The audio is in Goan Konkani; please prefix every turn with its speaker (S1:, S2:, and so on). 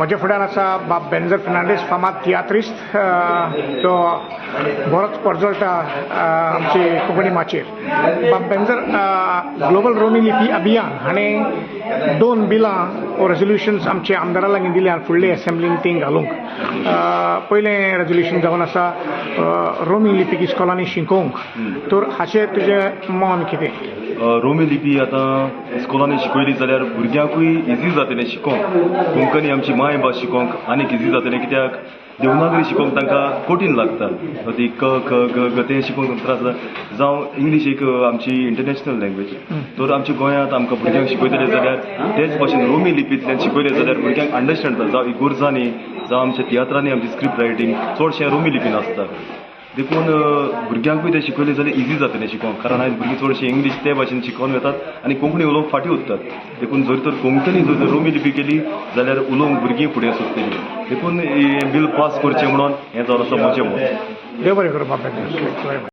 S1: म्हज्या फुड्यान आसा बाब बेंजर फेर्नांडीस, फामाद तियात्रिस्त, जो बरोच पर्जळटा आमचे कोंकणी माचयेर. बाब बेंजर, ग्लोबल रोमी लिपी अभियान हाणें दोन बिलां, रेजोल्युशन्स आमच्या आमदारा लागीं दिल्या फुडले असेंब्लीन ती घालूंक. पयलें रेजोल्युशन जावन आसा रोमी लिपी इस्कॉलांनी शिकोवंक, तर हाचेर तुजें मन कितें?
S2: रोमी लिपी आतां स्कुलांनी शिकयली जाल्यार भुरग्यांकूय इजी जातलें शिकोंक. कोंकणी आमची मायभास शिकोंक आनीक इजी जातलें, कित्याक देवनागरी शिकोवंक तांकां कठीण लागता. ती क ख ग घ तें शिकोवंक त्रास जाता. जावं इंग्लीश एक आमची इंटरनॅशनल लँग्वेज, तर आमच्या गोंयांत आमकां भुरग्यांक शिकयतले जाल्यार तेच भाशेन रोमी लिपींतल्यान शिकयलें जाल्यार भुरग्यांक अंडरस्टँड जाता. जावं इगोर्जांनी, जावं आमच्या तियात्रांनी आमची स्क्रिप्ट रायटींग चडशें रोमी लिपीन आसता. देखून भुरग्यांकूय तें शिकयलें जाल्यार इजी जातलें शिकोवंक, कारण आयज भुरगीं चडशीं इंग्लीश ते भाशेन शिकोवन वेतात आनी कोंकणी उलोवंक फाटीं उरतात. देखून जर तर कोंकणी जर तर रोमी लिपी केली जाल्यार उलोवंक भुरगीं फुडें सरतलीं. देखून हें बील पास करचें म्हणून हें जावन आसा म्हजें मत.
S1: देव बरें करूं बाब बेंजर.